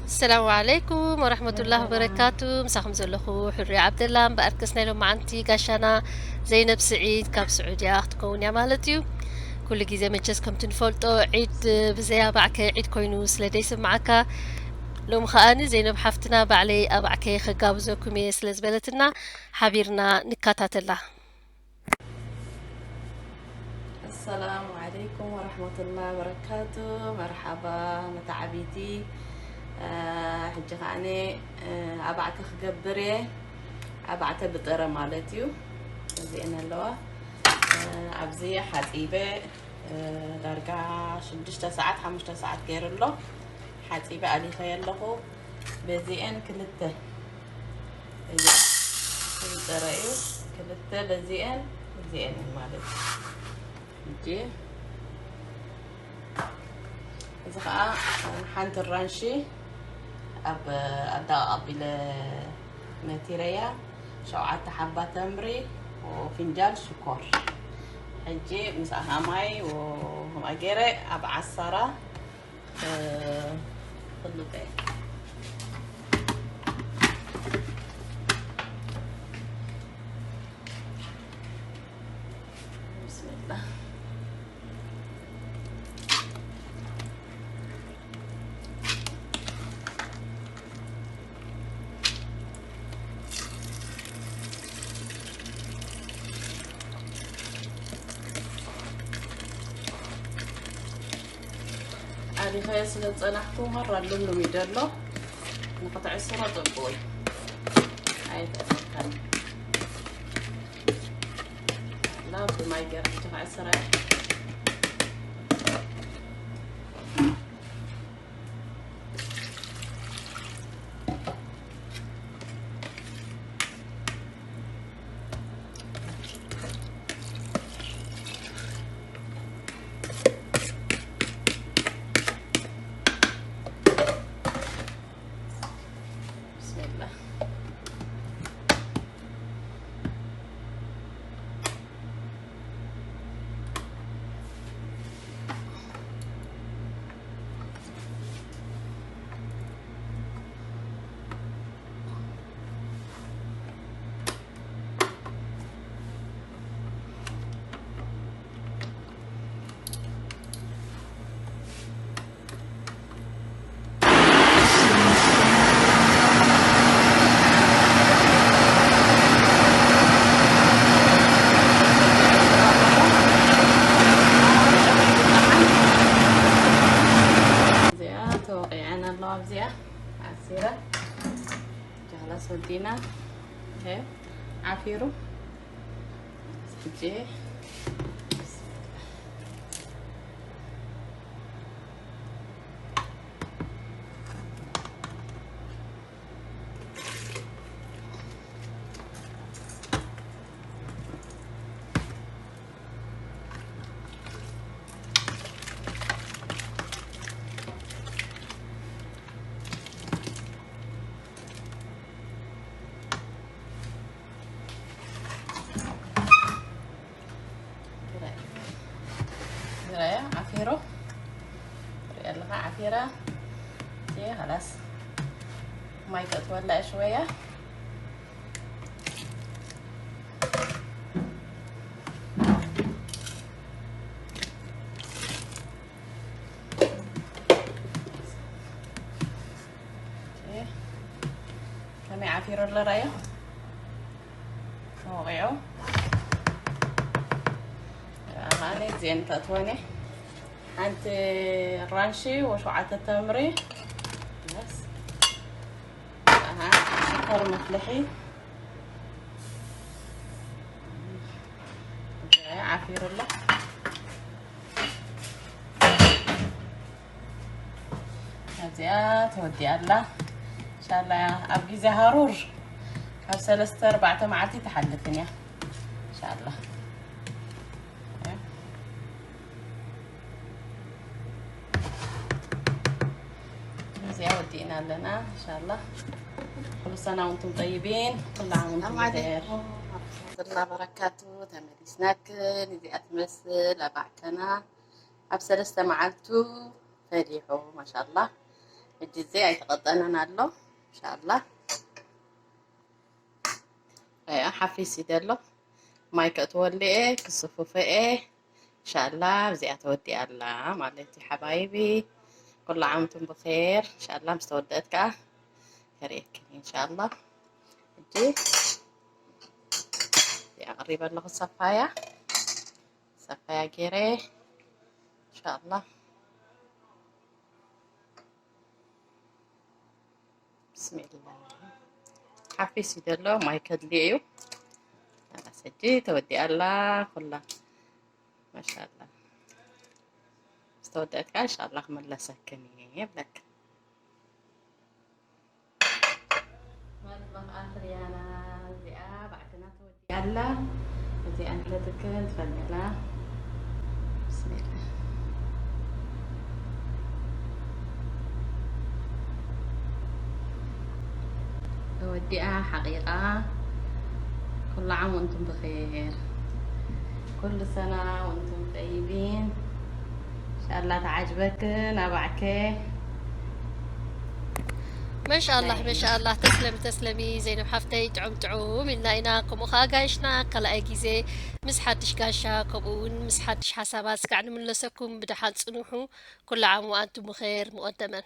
ሰላሙ ዓለይኩም ወረሕመቱላህ ወበረካቱ። ምሳኹም ዘለኹ ሕሩይ ዓብደላ። እምበኣርከስ ናይ ሎማዓንቲ ጋሻና ዘይነብ ስዒድ ካብ ስዑድያ ክትከውን እያ ማለት እዩ። ኩሉ ግዜ መቸስ ከምቲ ንፈልጦ ዒድ ብዘይ ኣባዕከ ዒድ ኮይኑ ስለ ደይስምዓካ፣ ሎም ከኣኒ ዘይነብ ሓፍትና ባዕለይ ኣባዕከ ከጋብዘኩም እየ ስለ ዝበለትና ሓቢርና ንከታተላ። ኣሰላሙ ዓለይኩም ወረሕመቱላህ ወበረካቱ። መርሓባ መተዓቢቲ። ሕጂ ከዓኒ ኣባዕተ ክገብር እየ። ኣባዕተ ብጥረ ማለት እዩ። እዚአን ኣለዋ። ኣብዚ ሓፂበ ዳርጋ ሽዱሽተ ሰዓት ሓሙሽተ ሰዓት ገይሩ ኣሎ። ሓፂበ ኣሊኸ ኣለኹ። በዚአን ክልተ እዚ ጥረ እዩ። ክልተ በዚአን እዚአን ማለት እዩ። ሕጂ እዚ ከዓ ሓንቲ ራንሺ ኣብ ኣዳቕ ኣቢለ ነቲረያ፣ ሸውዓተ ሓባ ተምሪ፣ ፍንጃል ሽኮር። ሕጂ ምስኣ ማይ ከምኣ ገይረ ኣብ ዓሰራ ክልጠ። ብስምላህ። ኣሊኸዮ ስለ ዝጸናሕኩ መራ ልምሉም እዩ ዘሎ። ንኽትዕስሮ ጽቡቕ እዩ። ኣይተእሰካን። ላ ብማይ ገይረ ሕጂ ክዕስራ እየ። ብስምላህ። እዚኣ ተወቂዐን ኣለዋ። ኣብዚኣ ዓሲረ ጃህላስ ወዲና። ይሄ ዓፊሩ። ሕጂ ራያ ዓፊሮ ሪያ ኣለኻ ዓፊራ። እሺ፣ خلاص ማይ ከእትወላ እየ ሽወያ። ከመይ ዓፊሩ ኣሎ ራዮ ተወቂዑ። ኣነ እዚአን ተእትወኒ ሓንቲ ራንሺ ወሸውዓተ ተምሪ። በስ። ኣሃ፣ ሽኮር መፍልሒ። ዓፊሩ ኣሎ። እዚኣ ተወዲኣ ኣላ። ኢንሻላህ ኣብ ግዜ ሃሩር ካብ ሰለስተ ኣርባዕተ መዓልቲ ትሓልፍን እያ። ኢንሻላህ። እዚኣ ወዲእና ኣለና። ኢንሻላህ ኩሉ ሰና ወንቱም ጠይቢን፣ ኩሉ ዓም ወንቱም ብኸይር። ዓለይኩም ወራህመቱላሂ ወበረካቱ። ተመሊስናክን። እዚኣ ትመስል ኣባዕከና ኣብ ሰለስተ መዓልቱ ፈሊሑ። ማሻላህ። ሕጂ እዚ ኣይተቐጠነን ኣሎ። ኢንሻኣላህ። ኣያ ሓፊስ ይደሎ። ማይ ከእትወሉ እየ፣ ክስፉፈ እየ። ኢንሻኣላህ ኣብዚኣ ተወዲኣ ኣላ ማለት እዩ ሓባይቢ። ኩሉ ዓመትን ብኸይር። ኢንሻኣላህ ምስ ተወደአት ከኣ ከርእየክን እየ ኢንሻኣላህ። ሕጂ እዚኣ ኣቕሪበ ኣለኹ ሰፋያ። ሰፋያ ገይረ ኢንሻኣላህ። ብስሚላ ሓፊስ እዩ ዘሎ፣ ማይ ከድልዮ እዩ። ኣላ ሰጂ ተወዲኣ ኣላ ኩላ። ማሻላ ዝተወደአት ከዓ እንሻላ ክመለሰክን እየ ይብለክ። መጥበኽ ኣፍርያና እዚኣ ባዕድና ተወዲኣ ኣላ። እዚኣ ንለትክን ትፈልጥላ። ብስሚላ ተወዲኣ ሓቂቓ። ኩሉ ዓም ወንቱም ብኸይር፣ ኩሉ ሰና ወንቱም ጠይቢን። ኢንሻኣላ ተዓጅበክን ኣባዕከ። መሻኣላህ መሻኣላህ፣ ተስለሚ ተስለሚ ዘይነብ ሓፍተይ፣ ጥዑም ጥዑም ኢልና ኢና። ከምኡ ከኣ ጋይሽና ካልኣይ ግዜ ምስ ሓድሽ ጋሻ ከምኡ እውን ምስ ሓድሽ ሓሳባት ስጋዕ ንምለሰኩም። ብደሓን ጽንሑ። ኩሉ ዓም ወኣንቱም ብኸይር። ሙቐደመን